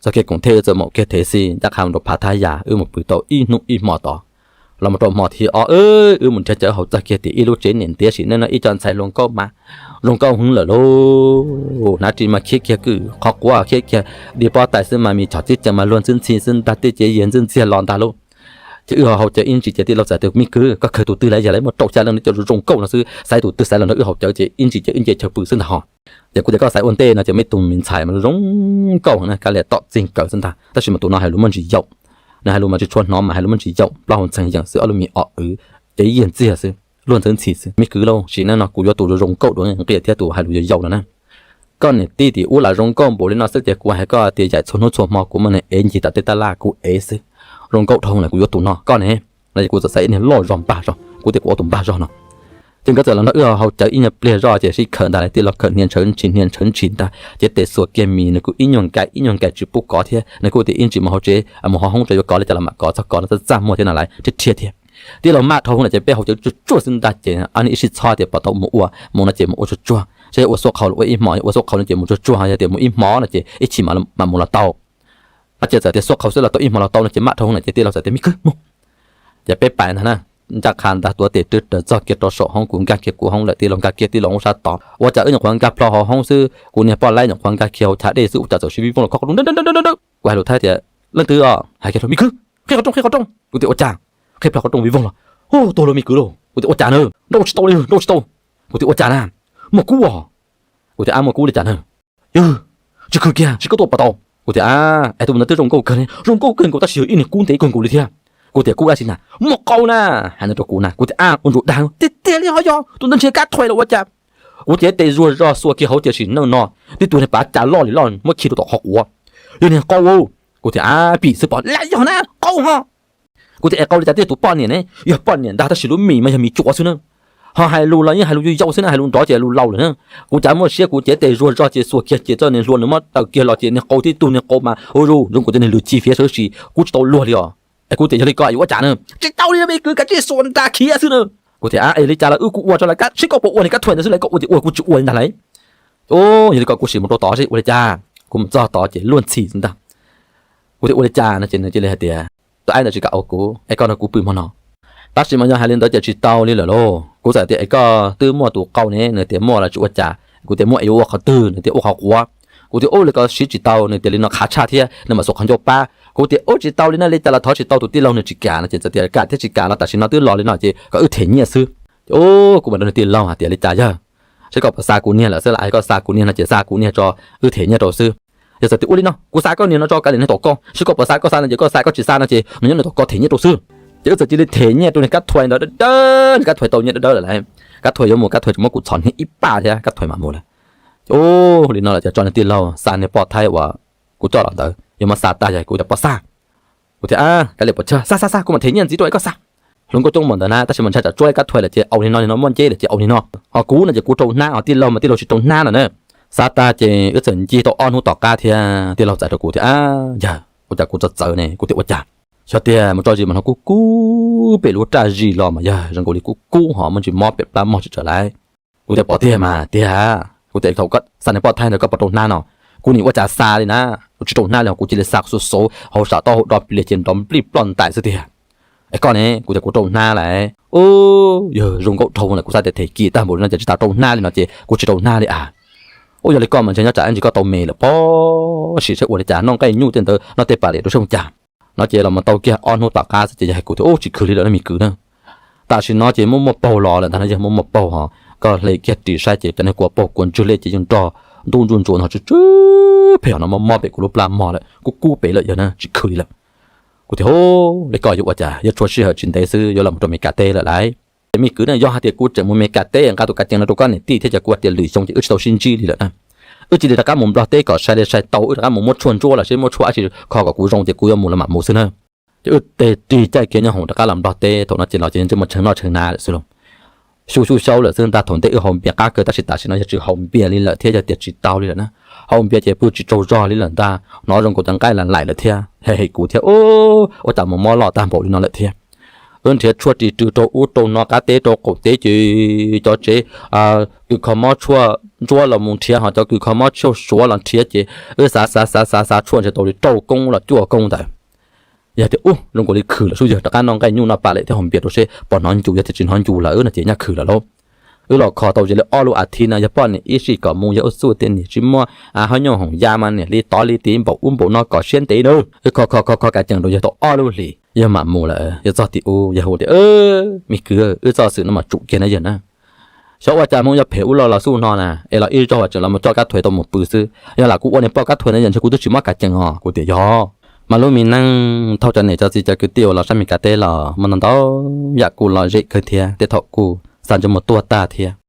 Txog kiag koom thej wb txawm mam kiag thev xi ncaj qha mus rau Phav Thab Yas, wb mus pw tau ib hnub ib hmo tod. Los mus rau hmo thib ob, wb mus nrhiav chaw haus txog kiag tim ib lub tsev niam ntiav sim neej no ib co ntxhais hluas nkauj mas zoo nkauj heev lawm lauj. Hnav ris mas khiav kiag kwm qhov quav khiav kiag, di pob tais xwb mas me chom tib ceev mas luag ntxwb ntxhi xwb ntag, tej cev yias ntxwb ntxiag los ntag lauj. Ces wb ho haus cawv ib ntsis ces tij laug txawm tias, me kwv, koj khaws tus twg lawm, yog lawv muaj rau xya leej no cov zoo nkauj no xwb, xaiv tus twg xaiv los nrog wb haus cawv ces ib ntsis ces wb nce chaw pw xwb ntag ho. Ces kuv tias koj xaiv ua ntej no ces muaj ib tug me ntxhais mas zoo nkauj heev na, kav liam tom txij nkawm xwb ntag, tab sis mas tus no hais lus muaj ntsis yaum. Nws hais lus mas tsis tshua hnov mas hais lus muaj ntsis yaum, plaub hau ntxhee yeem xwb, ob lub mis o w, cawv yias ntxiag xwb, luag ntxwb ntxhi xwb. Me kwv lauj, sim neej no kuv yuav tus zoo nkauj dua nqi thiab tus hais lus yau yau no na. Koj niam tij tim ub lam zoo nkauj npaum li no xwb ces kuv hais koj tias yaim txhua hnub txhua hmo kuv muab nws ev ncig tom tej tab laj kuv ev xwb. Zoo nkauj dhau lawm, kuv yuav tus no, koj ne? No ces kuv txawm xaiv ib niag loj zog npag zog, kuv tias kuv ua tus npag zog no. Ces nkawd txawm los nrog wb haus cawv ib nyuag pliag zoj ces sib khawm ntag, tij laug khawm hniav ntshawv ntshis hniav ntshawv ntshis ntag, ces tes xuas kiag mis nws kuj ib nyuag nkais ib nyuag nkais tsis pub kov thiab, nws kuj tias ib ntsis mus hauv tsev mus hauv hoob tso yuav kov li cas los mam kov, txog kov no txaj txaj muag thiab no lawm, rhiab rhiab thiab. Tij laug maj dhau hauv no ces peb haus cawv tsuag tsuag xwb ntag ces ob niag ib sib txhob tias puas tau mus ua, mus no ces mus ua tsuag tsuag, seb ua xuaj qhau los ua ib hmo, ua xuaj qhau no ces mus tsuag tsuag, yog tias mus ib hmo no ces ib chim mam mus los tau. No ces txawm tias xuaj qhau xwb los tau, ib hmo los tau no ces maj dhau hauv no ces tij laug txawm tias me kwv mus. Ces peb pais ntag na, ncaj qha ntag tuav tes twb raws txog kiag rau saum hoob, kuv nkag kiag kuv hoob lawm, tij laug nkag kiag tij laug hoob sab tod, ua cas wb nyuam qhuav nkag plho hauv hoob xwb, kuv niag poj laib nyuam qhuav nkag kiag hauv chav dej xwb ua cas txawm sib vij voog los khob qhov rooj dawb dawb. Kuv hais lus Thaib tias leej twg os, hais kiag rau me kwv qhib qhov rooj qhib qhov rooj. Kuv tias ua cas? Qhib plho qhov rooj vij voog los, hu tuag lawm me kwv lauj. Kuv tias ua cas na? Nrauj tsis tau li, nrauj tsis tau. Kuv tias ua cas na? Muaj kub os. Kuv tias ab muaj kub li cas na? Yog tsis khwv kiag sib kub tuaj puas tau? Kuv tias ab es tus ntawd twb zoo nkauj kawg li, zoo nkauj kawg nkaus tab sis yog ib niag kub ntev kawg nkaus li thiab. Kuv tias kub dab tsi na? Muaj qau na. Hais ntawd rau kuv na, kuv tias ab ua ntsuas dag tiag tiag li ho yog tus ntawd ntshe kab thuais los ua cas. Kuv ces tes zuag zog xuas kiag hauv tias sim neej no twb tus niag pav cas loj li loj muab khi rau tom qhov quav, yog niag qau. Kuv tias ab pim xwb pom lawm yog na qau ho. Kuv tias es qau li cas twb yog tus poj niam ne, yog poj niam ntag tab sis lub mis mas yog mis cuav xwb na. Ho hais lus los yeej hais lus yau yau xwb na, hais lus nrov ces lus laus lawm na. Kuv cas muaj siab kuv ces tes zuag zog ces xuas kiag ces txoj niag hlua nws muab daws kiag los ces niag qau tib tug niag qau mas ua zoo zoo nkaus cov niag lws ci fiav sawv si, kuv tsis tau luag li os. Es kuv tias yog li ko yuav ua cas na? Tsis tau li me kwv, kav tsij xuas nra khiav xwb na. Kuv tias ab es li cas los wb kuj ua tso lawm, seb koj puas ua niag kab thuais ntawd xwb lauj, koj ua tias ua kuv tsis ua li ntag lauj. Yog li ko kuv sim mus rau tod seb ua li cas. Kuv mus txog tod ces luag ntxhi xwb ntag. Kuv tias ua li cas no ces nws cia li hais tias tus aib ntawd tsis kam ua kuv es koj nrog kuv pw hmo no. Tab sis mas yog hais li ntawd ces tsis tau li lawm lauj. Kuv txawm tias es koj twb muaj tus qau ne? Nws tias muaj los tsis ua cas. Kuv tias muaj es yuav ua qhov twg? Nws tias ua qhov quav. Kuv tias ub li ko siv tsis tau, nws tias li no qhav tshaj thiab nws mam xuas qhov ncauj pab. Kuv tias ub tsis tau li na, li cas los thov tsis tau, tus tij laug nws tsis kam no ces txawm tias kam thiab tsis kam los tam sim no twb los li no ces kom wb them nyiaj xwb. Ces ub kuv mam rau nws tij laug hais tias li cas yawg, seb koj puas xa kuv niag lawm xwb, lam hais koj xa kuv niag no ces xa kuv niag tso, wb them nyiaj rau xwb. Yog txawm tias ua li no kuv xa koj niag no tso kav liam nws tom koj, seb koj puas xa, koj xa no ces koj xa, koj tsis xa no ces nws nyob nws tom koj them nyiaj rau xwb. Ces wb txawm cia li them nyiaj rau niag kab thuais ntawd dawb dawb, niag kab thuais tau nyiaj dawb dawb lawm lauj. Kab thuais yuav mus kab thuais tsis muab kuv txhom niag ib paj thiab kab thuais mam mus lawm. Ces ub li no lawm ces tso niag tij laug xa niag poj thaib uas kuv coj los ntawd, yuav muab xa tag yog kuv tias poj xa. Kuv tias kav liam pos tsawg, xa xa xa kuv mam them nyiaj ntxiv rau es koj xa. Hluas nkauj coob npaum ntawd na tab sis mas ntshai tsam tsuab ib kab thuais lawm ces au li no, li no muaj nceb lawm ces au li no. Ho kuv no ces kuv rau hnab, ho tij laug mas tij laug tsis rau hnab no na. Xa tag ces wb txawm ncig tau ob hnub tom qab thiab tij laug txais rau kuv tias yawg, ua cas kuv txawv txawv ne? Kuv tias ua cas? Xyov tiag, mus tso zis mas hnov kub kub pem lub raj zis los mas yawg, zoo nkaus li kub kub ho muaj ntsis mob pem plab mog tsis tsawg lauj. Kuv tias pom tiag mas tiag. Kuv tias thaum koj xa niag poj thaib ntawd koj puas rau hnab no? Kuv nim ua cas xa li na, kuv tsis rau hnab li, kuv cia li xa xuv xuv hauv sam taub hau do pliag ces nrov nplij ploj ntais xwb tiag. Es koj ne? Kuv tias kuv rau hnab lauj. Ub, yawg, zoo nkauj dhau lawm, kuv xav tias them kim tag npaum li no ces tsis tas rau hnab li no ces kuv tsis rau hnab li as. Ub, yog li koj mas ntshe nyob tsam ib ntsis koj tau me lawm pob, sim saib ua li cas noj nqaij nyuj tej ntawd noj tej pam liam rau saib ua cas. No ces los mus tau kiag ob hnub tom qab xwb ces yawg hais kuv tias ub, tsis khwv li lawm na me kwv na. Tam sim no ces muaj muaj paug los lawm ntag no, yawg, muaj muaj paug ho. Koj hle kiag ris saib ces cov niag kua paug kua ntswg liaj ces yeej nrog ntub ntsuj ntsuav no tsw tsw phem ho no mob mob pem kuv lub plab mog lawm, kub kub pem lawm yawg na, tsis khwv li lawm. Kuv tias ub, li koj yuav ua cas, yuav tshuav sij hawm tsis ntev xwb yuav los mus rau Meskas teb lawm lauj. Ces me kwv na, yog hais tias kuv tseem mus Meskas teb nqa tus kav cees no rau koj niam tij thiab ces kuv tias lwm xyoo ces wb tsis tau sib ntsib li lawm na. Wb cia li rov qab mus Nplog teb kom sai li sai tau, wb rov qab mus muab tshuaj ntsuab los seb muab tshuaj dab tsi kho kom kuv zoo ces kuv yuav mus los mam mus xwb na. Ces wb teg rig caij kiag nyob hoom rov qab los Nplog teb, thaum no ces los ces ntsej muag tshee noj tshee hnav lawm xwb lauj. Xyu xyu xyau lawm xwb ntag, thaum ntej wb haus npias qab kawg tab sis tam sim no yog tsis haus npias li lawm thiab yog tias tsis tau li lawm na. Haus npias ces pw tsis tsaug zog li lawm ntag, hnov zoo nkaus cov nqaij lam laim lawm thiab, hem hem kuv thiab ub, ua cas mus mob loj tag npaum li no lawm thiab. Wb nrhiav tshuaj ris rw rau ub rau no qab teb rau qaum teb ces cov tsev kws kho mob tshuaj ntsuab los mus nrhiav, ho cov kws kho mob tshuaj suav los nrhiav ces wb xav xav xav xav xav tshuaj nrhiav tau li rau koob los cuaj koob ntawd. Yog tias ub, zoo nkaus li khwm lawm sub, yog rov qab noj nqaij nyuj noj pam lawm thiab ho npias rau seb puas hnov ncu, yog tias tsis hnov ncu lawm no ces nyaj khwm lawm lauj. Wb los kho tau ces li ob lub as thiv no yog poj niam ib sij kom mus, yog ua txuj tias niam tsis muaj hab nyooj hoom ya mas niam li tov li tiv npaum ub npaum no kom siab ntev na. Wb kho kho kho kho kav ceem rau yog tau ob lub hlis yog mam mus lawm. Yog txog tim ub yog hu tias, me kwv, wb txoj xwm no mas tsum kiag na yog na. Xyov ua cas Hmoob yuav phem ub los los xub no na, es los ib zaug tseem los mus coj kab thuav tau mus pw xwb. Yog lam kuv ua niag poj kab thuav na yog ntshe kuv twb tsis mob kav ceem os. Kuv tias yog, mas lub me neej thauj cov niam cov txiv cov kwv tij uas los sab Mes Kas teb los muaj ntau ntau yam kuj lom zem kawg thiab, tej thaum kuj xav ntshe mus tuag tag thiab.